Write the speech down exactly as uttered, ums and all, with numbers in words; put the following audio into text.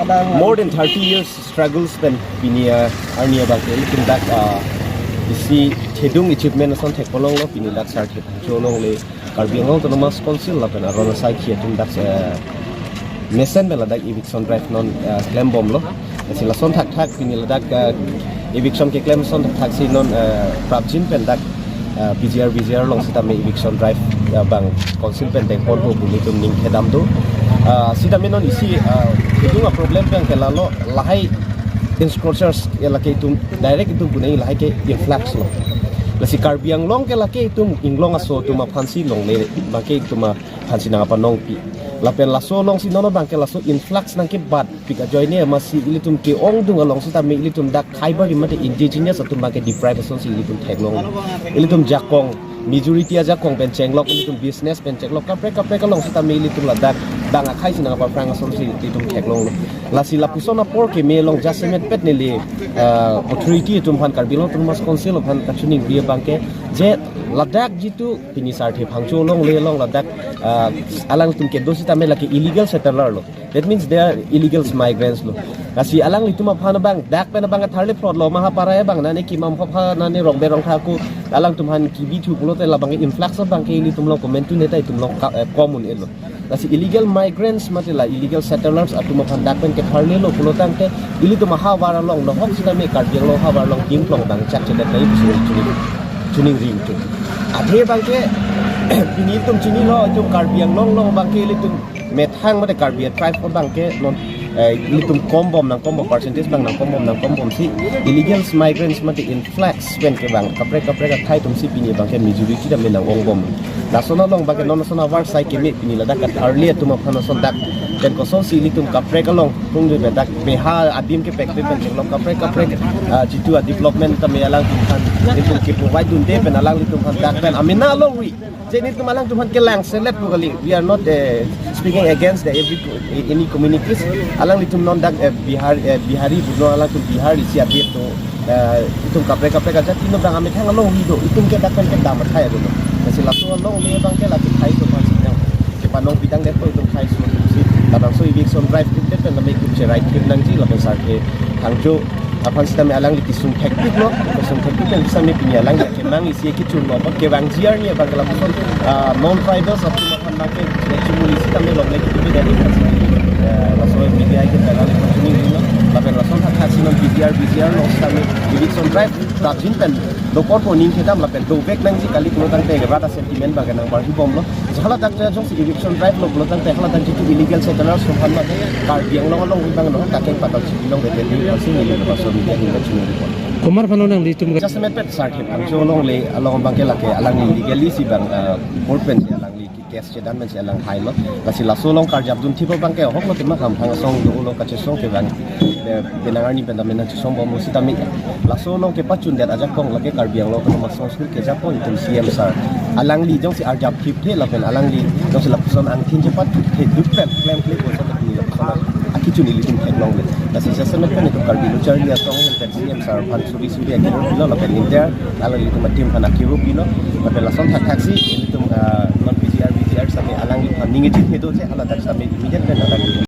Uh, more than thirty years struggles pen pini, uh, arni abang ke ilitum dak, uh, isi chedung achievement ason thek polong lo, pini dak Sarthe Phangcho alongle Karbi Anglong Autonomous Council lapen aron asai atum dak, uh, mesen pen ladak eviction drive non, uh, klembom lo. Lasi lason thakthak pini ladak, uh, eviction keklem ason thakthak si non, uh, prapjin pen dak, uh, P G R V G R along sitame eviction drive, uh, abang council pen dengpon po pu ilitum ning kedam do. Uh, sitame non isi, uh, chedung aproblem pen ke lalo lahai encroachers ke lake itum direct itum punai lahai ke influx lo. Lasi Karbi Anglong ke lake itum inglong aso atum aphansi longle abang ke itum aphansi nangpanongpi. Lapen laso alongsi non abang ke laso influx nangkebat pik ajoine amatsi ilitum ke-ongdung along sitame ilitum dak khaibar mate indigenous atum abang ke deprive asonsi ilitum theklong. Ilitum ajakong, majority ajakong pen chenglok, ilitum business pen chenglok, kaprek kaprek along sitame ilitum ladak bang akhai si nangpaphrang asonsi ilitum theklong. Lasi lapuson apor keme along jasemet pet neli, uh, authority atum aphan, Karbi Anglong Autonomous Council aphan kachiningri abang ke je ladak jitu pini Sarthe Phangcho alongle along ladak, uh, alangtum kedo sitame lake illegal settler lo. That means they are illegal migrants lo. Lasi alanglitum aphan abang dak pen abang tharle plot lo, maha para abang nane kimam phapha nane rongbe rongtha ko alangtum aphan kebithu pulote labang influx abang ke ilitum along komentu neta itum along ka-, eh, common elo. Lasi illegal migrants mate la illegal settlers atum aphan dak pen ketharle lo pulo tangte ilitum ahavar along nohok sitame Karbi Anglong ahavar along kimplong abang chakchedet nai pusi chini, chiningri tu. Athe abang ke pini itum chinilo, itum Karbi Anglong along abang ke ilitum methang mate Karbi tribe abang ke non, eh, ilitum kombom nangkombom, percentage abang nangkombom nangkombomsi illegal migrants mate influx pen ke abang kaprek kaprek akhai atumsi pini abang ke majority dam nang-ongbom. Lason along abang ke non lason ahavar asai keme pini ladak katharle atum aphan lason dak pen kosonsi ilitum kaprek along tung de dak beha adim kepekpe pen chenglok kaprek kaprek, ah, jitu a-development tame alangtum aphan ilitum ke-provide dunde pen alanglitum aphan dak pen amena alongri je nelitum alangtum aphan kelang selet pu kali. We are not, eh, speaking against the every, any communities. Alanglitum non dak, eh, Bihar, eh, Bihari pu non alangtum Bihar isi abit do, eh, itum kaprek kaprek ajati non abang amethang alongri do. Itum ke dak pen kedam athai ado lo. Lasi laso alongle abang ke lake akhai atum aphansi nang kepanong pidang det po itum akhai atum si. Labangso eviction drive kit det pen tame itum cherai kit nangji lapen Sarthe Phangcho aphan sitame alangli kesung thektik lo, kesung thektik pen sitame pini alangli kemang isi kechun lo, kevangji arni abang ke lapuson, ah, non tribals atum aphan abang ke chumuli sitame longle ketipi dari, eh, laso media ke alangli kachiningri lo, lapen lason thakthak si non P G R V G R along sitame eviction drive prapjin pen dokor po ning kedam lapen dovek nangji kali pulo tangte rat a-sentiment abang ke nangbarhibom lo. Jala dak jongsi eviction drive lo pulo tangte hala dak jitu illegal settlers atum aphan mate Karbi Anglong alongri abang no kakeng patal si long de de asing ni lo so media hin kachiningri po. Komat aphan lo nanglitum? Jasemet pet Sarthe Phangcho alongle along abang ke lake alangli legally si abang, eh, court pen si alangli case chedan pen si alang hailo. Lasi laso along karjap dunthip abang ke ahok lo tema kam thang asong dolo kachesong ke abang, eh, penang arni pen tame nangchesongbom lo sitame laso along kepachundet ajakong lake Karbi Anglong Autonomous Council kejapon itum C M sir. Alangli jongsi arjap thipthe lapen alangli jongsi lapuson angthin chepathipthe duk pen klemkle puson tame lapuson akechun ilitum theklongle. Lasi jasemet pen itum Karbi Lo Charli Asong pen C M sir aphan suri suri akiro pilo lapen inter alanglitum a-team aphan akiro pilo. Lapen lason thakthak si itum, ah, non P G R V G R sitame alangli aphan ning ejit hedo je hala dak sitame immediate pen alangli